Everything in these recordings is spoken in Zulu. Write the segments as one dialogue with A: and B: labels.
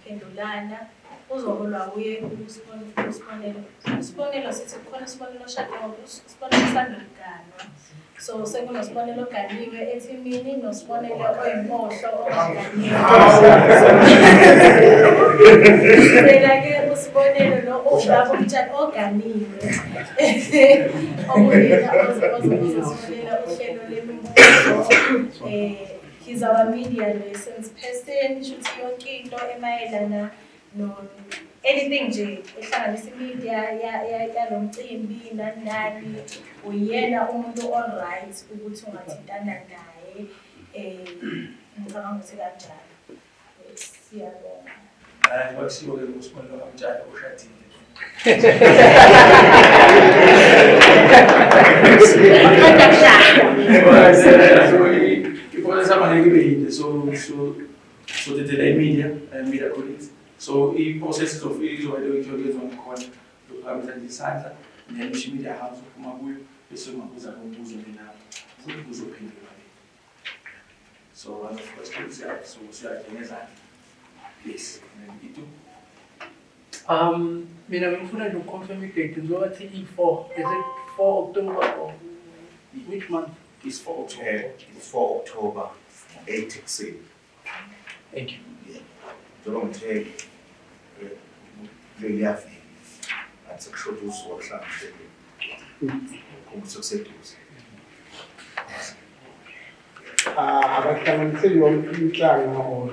A: nokuphendulana. Uzoholwa uye uSibonelo. Usibonelo sithi kukhona uSibonelo oshade ngoba uSibonelo usanda kuganwa. So sekunoSibonelo oganiwe ethimini noSibonelo oyimpohlo ongaganiwe. Sicela-ke uSibonelo lo owubaba uMtshali oganiwe. Okuyena ozosiholela uhlelo lemibuzo. He's our media relations person, shuthi yonke into emayelana no anything nje ehlanganisa i-media yalo mcimbi nani nani, uyena umuntu o-right ukuthi ungathintana naye. Ngicabanga ukuthi kanjalo. Siyabonga.
B: Hayi, kwakusiwo-ke uSibonelo kaMtshali oshadile.
A: Oqeda kushada.
B: So i-process angeke ibe yinde, so dedela i-media, media colleagues. So i-process izoba leyo kwenziwa ngakhona. Uzophakamisa nje isandla, then usho i-media house uphuma kuyo, bese ungabuza lo mbuzo ke lapho. Futhi uzophendulwa-ke. So one of questions, yeah, so siyadla ngezandla. Yes, and then itu.
C: Mina ngifuna nje uku-confirm i-date, ngizoba thi i-4. Is it 4 October or which month?
B: It's 4 October.
D: It's 4 October, 8 ekuseni.
C: Thank you.
D: Yeah. Njengoba ngithe leliyafika. Ngathi sekushoda usuku oluhlanu ukuthi sekuseduze.
E: Abahlanganise yonke inhlanga or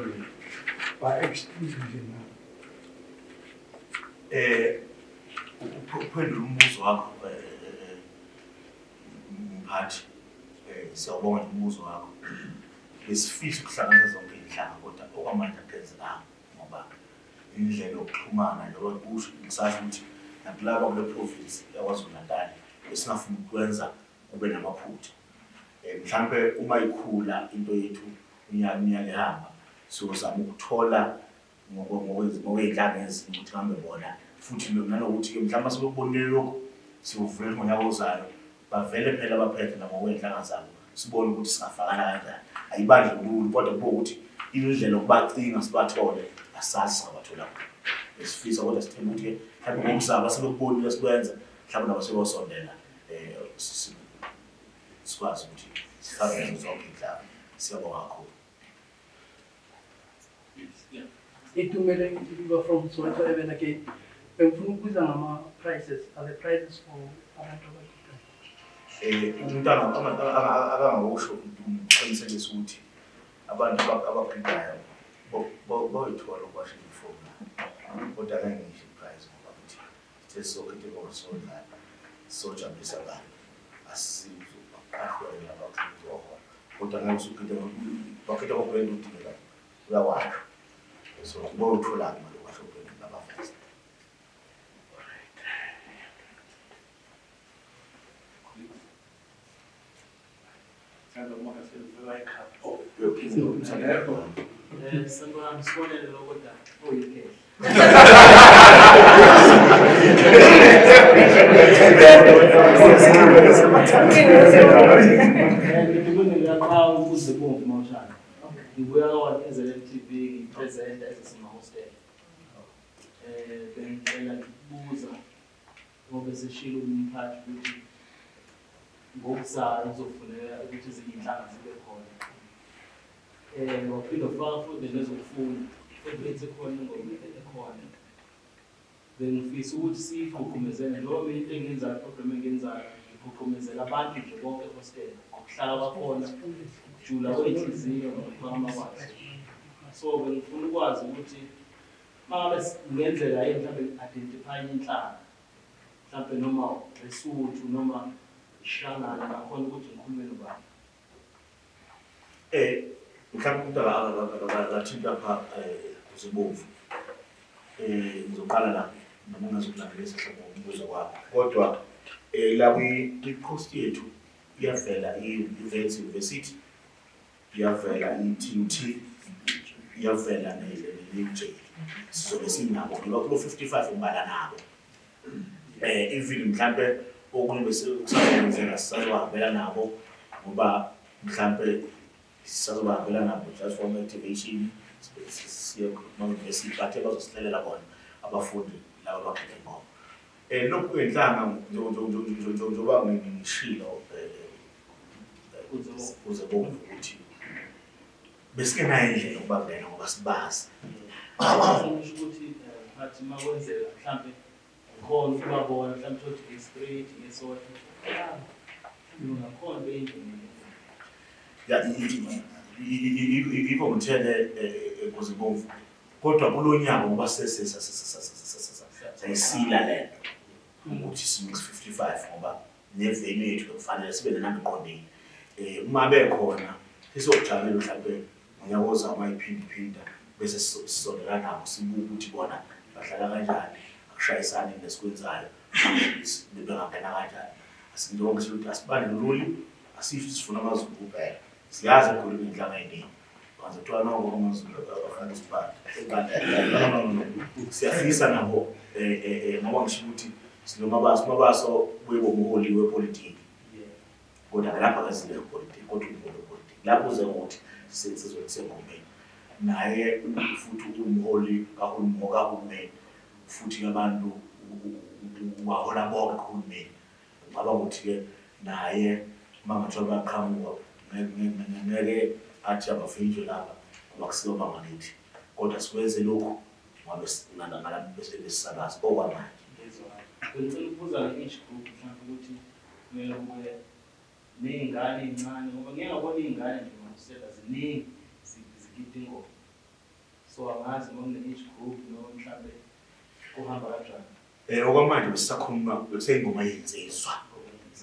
E: ba-exclude nje na?
D: Uphendula umbuzo wakho, mphathi, siyawubonga nje umbuzo wakho. Besifisa ukuhlanganisa zonke iy'nhlanga kodwa okwamanje akukwenzekanga ngoba indlela yokuxhumana njengoba kusho ngisasho ukuthi nakulaba kule province yaKwaZulu Natal besingafuni ukwenza kube namaphutha. Mhlampe uma ikhula into yethu unyaka iminyaka ihamba siyozama ukuthola ngokwey'nhlanga ezinye ukuthi hambe bona futhi nanokuthi-ke mhlawumbe sebekubonile lokhu siyovulela ngonyaka ozayo bavele phela abaphethe nangokwey'nhlanga zabo sibone ukuthi singafakana kanjani. Ayibandlululi kodwa kube ukuthi indlela yokubacinga sibathole asazi singabathola kuphi. Besifisa kodwa sithemba ukuthi-ke mhlawumbe ngokusaba sebekubonile sikwenza mhlawumbe nabo sebeyosondela sikwazi ukuthi sifake nazo zonke iy'nhlaka. Siyabonga kakhulu.
C: Itumeleng Ituba from Soweto Urban again. Bengifuna ukubuza ngama-prices. Are the prices for abantu abagidayo?
D: Umuntu akangakusho ukuqinisekisa ukuthi abantu abagidayo boyithola ukwasha uniform la. Kodwa angeke ngisho i-price ngoba ukuthi sithe sokhethe ngoba sodlala sojabulisa abantu. Asizuqashwa laba kuzohola. Kodwa ngeke usugide bakhetha ngobrand udingeka uyawasho. So boyithola mali washo brand labafast.
F: Sanibonani, Sibonelo lo kodwa oyikhehla. Ngiyaqhawe ukuze bomvu mawushana. Ngibuya kwa-SLM TV ngi-presenter ezasemahostela. Bengicela ukubuza ngoba seshilo umphathi ukuthi ngokuzayo kuzofuneka ukuthi ezinye iy'nhlanga zibe khona. Waphinde wafaka futhi nezokufunda, futhi ekhona ingoma ekhona. Bengifisa ukuthi siyigqugqumezele njengoba mina into engiyenzayo, i-program engiyenzayo, ngigqugqumezela abantu nje bonke ehostela, ngokuhlala kwakhona, ukujula kwey'nhliziyo nokuphakama kwazo. So bengifuna ukwazi ukuthi uma ngabe kungenzeka yini mhlawumbe ngi-identify inhlanga, mhlawumbe noma Lesotho noma Ishangane, ngakhona ukuthi ngikhulume nobani.
D: Mhlawumbe umuntu akathinta lapha kuZibomvu. Ngizoqala la noma ungazokulandelisa mhlawumbe ngombuzo wakho. Kodwa la kwi-post yethu iyavela i-Wits University, iyavela i-TUT, iyavela ne-UJ. Sizobe sinabo ngoba kulo 55 ngibala nabo. Even mhlambe okunye bese kusazokwenzeka sisazohambela nabo ngoba mhlambe sisazohambela nabo just for motivation. Siye kuma-university bathe bazosihlelela bona abafundi laba abakhetha ingoma. Lokhu kuyinhlanga njengoba ngishilo kuze bomvu ukuthi besingenayo indlela yokubangena ngoba sibazi.
F: Ngisho ukuthi mphathi uma kwenzeka mhlampe khona ukubabona mhlampe uthole nge-street ngesonto ungakhona beyingenele.
D: Ya, yikho ngithele kuze bomvu, kodwa kulo nyaka ngoba sesayisila lento ukuthi si-mix 55 ngoba ne-venue yethu bekufanele sibe nenamba eqondile. Uma bekhona sizokujabulela mhlampe ngonyaka ozayo uma iphindiphinda bese sisondela nabo sibuke ukuthi bona badlala kanjani, akushayisani nesikwenzayo, bengangena kanjani. Njengoba ngisho ukuthi asibandlululi, asisho ukuthi sifuna amaZulu kuphela. Siyazi eGoli kuney'nhlanga ey'ningi. Banze kuthiwa noko amaZulu afana isibanda. No, no, no, no. Siyafisa nabo ngoba ngisho ukuthi sinoMabaso, uMabaso ubuye umholi wepolitiki. Kodwa lapha akazile epolitiki, kodwa umholi wepolitiki. Lapho uze ngokuthi sisensizweni sengomeni. Naye futhi umholi kahulumeni, futhi abantu wahola bonke kuhulumeni. Ngicabanga ukuthi-ke naye uma ngathiwa bayaqhamuka ngeke athi abavinjwe lapha ngoba kusibo bangakithi. Kodwa sikwenze lokhu ngoba besisakazi okwamanje.
F: Ngicela ukubuza nge-age group mhlawumbe ukuthi kumele kube ney'ngane ey'ncane ngoba ngike ngabona iy'ngane nje makusela ziningi zigida ingoma. So angazi noma kune-age group noma mhlawumbe kuhamba kanjani.
D: Okwamanje besisakhuluma kuseyingoma yezinsizwa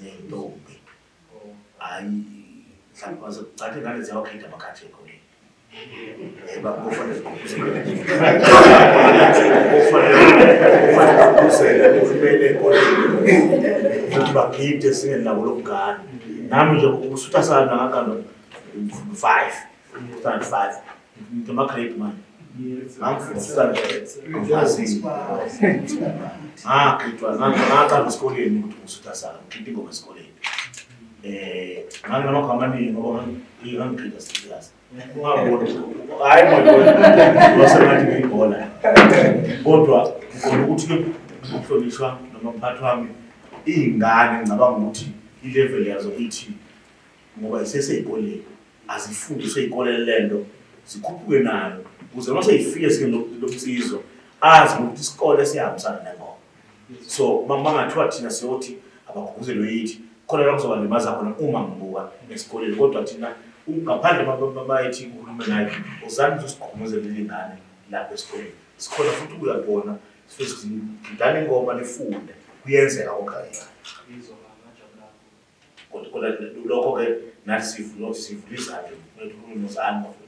D: ney'ntombi. Hhayi mhlawumbe baze kucathi ingane ziyawagida amakhathi ey'koleni. Kufanele zigqugquzele. Kufanele zigqugquzele uhulumeni ey'koleni ukuthi bagide singenabo lobungane. Nami nje usutha sana ngakalo 5, standard 5. Ngama-grade manje. Ngangifunda standard angazi. Ngagidwa ngaqala esikoleni ukuthi ngisutha sana, ngigida ingoma esikoleni. Nganginamagama amaningi ngoba ngangigida serious. Ungaboni, hhayi madoda, wasengathi ngiyibhola. Kodwa ngibona ukuthi-ke ukuhlonishwa noma mphathi wami iy'ngane ngicabanga ukuthi i-level yazo ithi ngoba isesey'koleni azifundiswe ey'koleni le nto zikhuphuke nayo ukuze uma seyifike ezingeni lobunsizwa azi ukuthi isikole siyahambisana nengoma. So uma ngathiwa thina siyothi abagqugquzelwe yithi khona la kuzobalimaza khona uma ngibuka esikoleni, kodwa thina ngaphandle bayethi uhulumeni naye uzame ukuthi usigqugquzelele ingane lapha esikoleni. Sikhona futhi uyabona sifike sigidane ingoma nifunde, kuyenzeka konke. Kodwa lokho-ke nathi sivula sivula izandla nozani futhi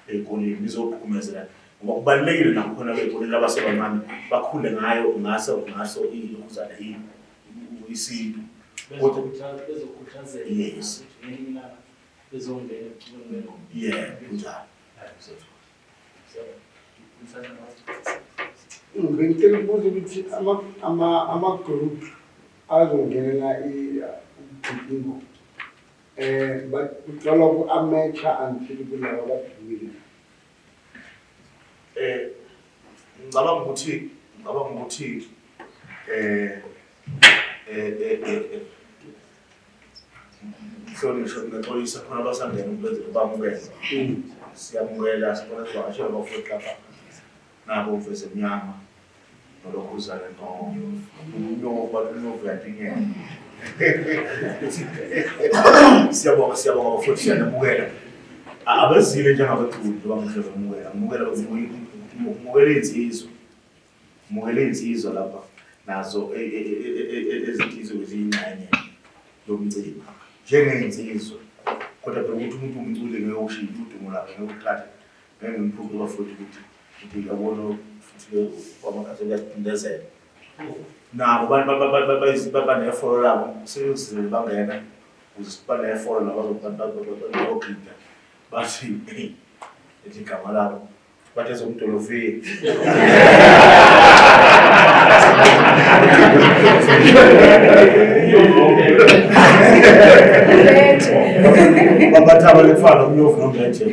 D: ey'koleni nizogqugqumezela ngoba kubalulekile nakhona ey'koleni abasebancane bakhule ngayo ngaso ngaso ikhuzana isintu.
F: Bezokhuthazeka
D: Yes.
F: ukuthi ngelinye ilanga bezongena ebuculweni bengoma.
D: Yeah, kunjalo.
E: Ngicela ukubuza ukuthi ama-group azongenela ukugida ingoma kuqalwa ku-amateur until kulaba abadumile.
D: Ngicabanga ukuthi hlonishwa ngiyaxolisa khona abasangena ukubenzela bamukele. Siyamukela sibona sivakashela abafowethu lapha nabo uveze emnyama nolokhuzana nomnyovu bathi umnyovu uyadingeka. Siyabonga siyabonga bafowethu siyanamukela. Abezile njengabaculi njengoba ngisho bemukela, ngimukela ngimukela iy'nsizwa. Ngimukela iy'nsizwa lapha nazo ezinsizwa eziyingxenye yomcimbi njengey'nsizwa. Kodwa phela ukuthi umuntu umculi ngeke ushintshe udumo lakhe ngeke ukuthathe ngeke ngiphume bafowethu ukuthi uyabona futhi kwamakazi kuyasicindezela. Nabo banefolo labo sebenzile bangena ukuze banefolo nabo bazogida bathi ethi igama labo bathi ezomdolofiya. Babathi abalifana umnyovu nombeje.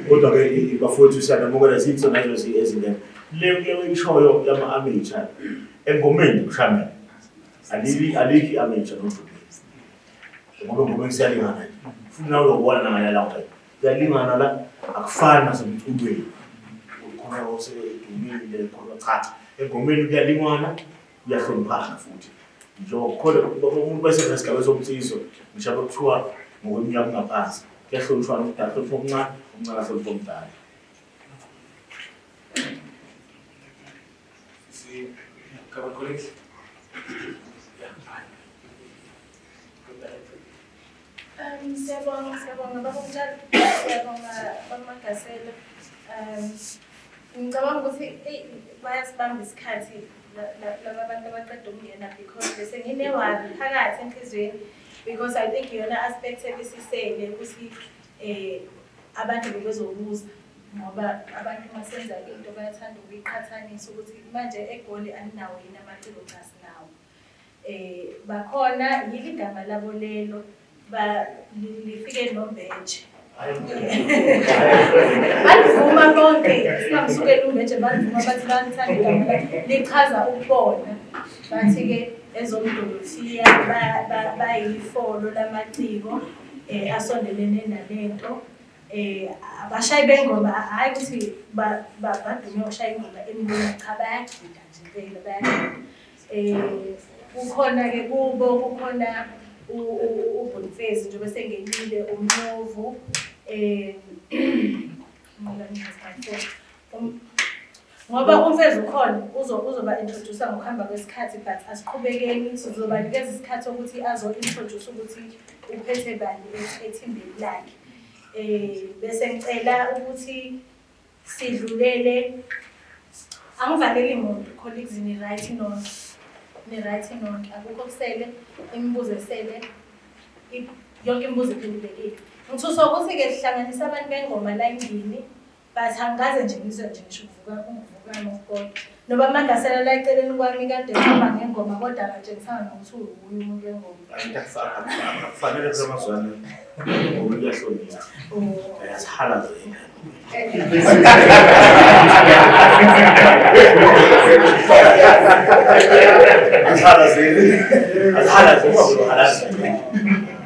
D: Kodwa-ke bafowethu siyanamukela zitho nazo ezingene. Le oyishoyo yama-amateur engomeni mshamela alikho i-amateur nodumile. Ngoba engomeni siyalingana nje. Futhi nawe uyobona nangale la ukuthi kuyalingana la akufani nasemculweni. Khona osedumile khona cha. Engomeni kuyalingwana kuyahloniphana futhi. Njengoba khona umuntu bese nesigaba somsizo ngisho kuthiwa ngokweminyaka ungaphansi kuyahlonishwana umdala hlonipha omncane omncane ahlonipha omdala.
B: Couple colleagues?
A: Siyabonga, siyabonga baba Mtshali, siyabonga baba Magasela. Ngicabanga ukuthi eyi bayasibamba isikhathi laba bantu abaqeda ukungena because bese ngine-worry phakathi enhliziyweni because I think iyona aspect ebisisele ukuthi abantu bebezobuza ngoba abantu uma senza into bayathanda ukuyiqhathanisa ukuthi manje eGoli aninawo yini amaciko. Cha, sinawo. Bakhona, yilo igama labo lelo, lifike nombeje. Balivuma bonke, singamsukeli umbeje, balivuma bathi balithanda igama lakhe, lichaza ukubona. Bathi-ke ezomdolothiya bayifolo lamaciko asondelene nalento. Abashayi bengoma, hhayi ukuthi badume ukushaya ingoma emlonyeni, cha, bayagida nje impela, bayagida. Kukhona-ke kubo, kukhona uBonifezi njengoba esengenile, uMnyovu, ngoba uMfezi ukhona uzoba introduce ngokuhamba kwesikhathi, but asiqhubekeni, sizobanikeza isikhathi sokuthi azo-introduce ukuthi uphethe bani ethimbeni lakhe. Bese ngicela ukuthi sidlulele, angivaleli muntu colleagues, ni-right nonke, ni-right nonke, akukho kusele imibuzo esele, yonke imibuzo iphendulekile. Ngithuswa ukuthi-ke sihlanganisa abantu bengoma la endlini, but angikaze nje ngizwe nje ngisho ukuvuka nokukodwa. Noba Magasela la eceleni kwami kade ekhuluma ngengoma kodwa akatshengisanga nokuthi uwuye umuntu wengoma.
D: Akufanele kusemazwane ngoba kuyahlonipha. Asihalazele. Asihalazele. Asihalazele ngoba uhalazele.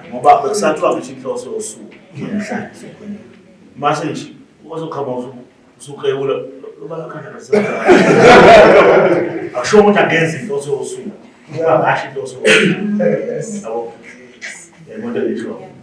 D: Ngoba bekusathiwa ngisho inhloso yosuku namhlanje. Mase nje wazoqhamuka usuklewula loba khanda akusho ukuthi angenza inhloso yosuku. Ngoba ngasho inhloso yosuku. Yabo. Yayibona into engisho.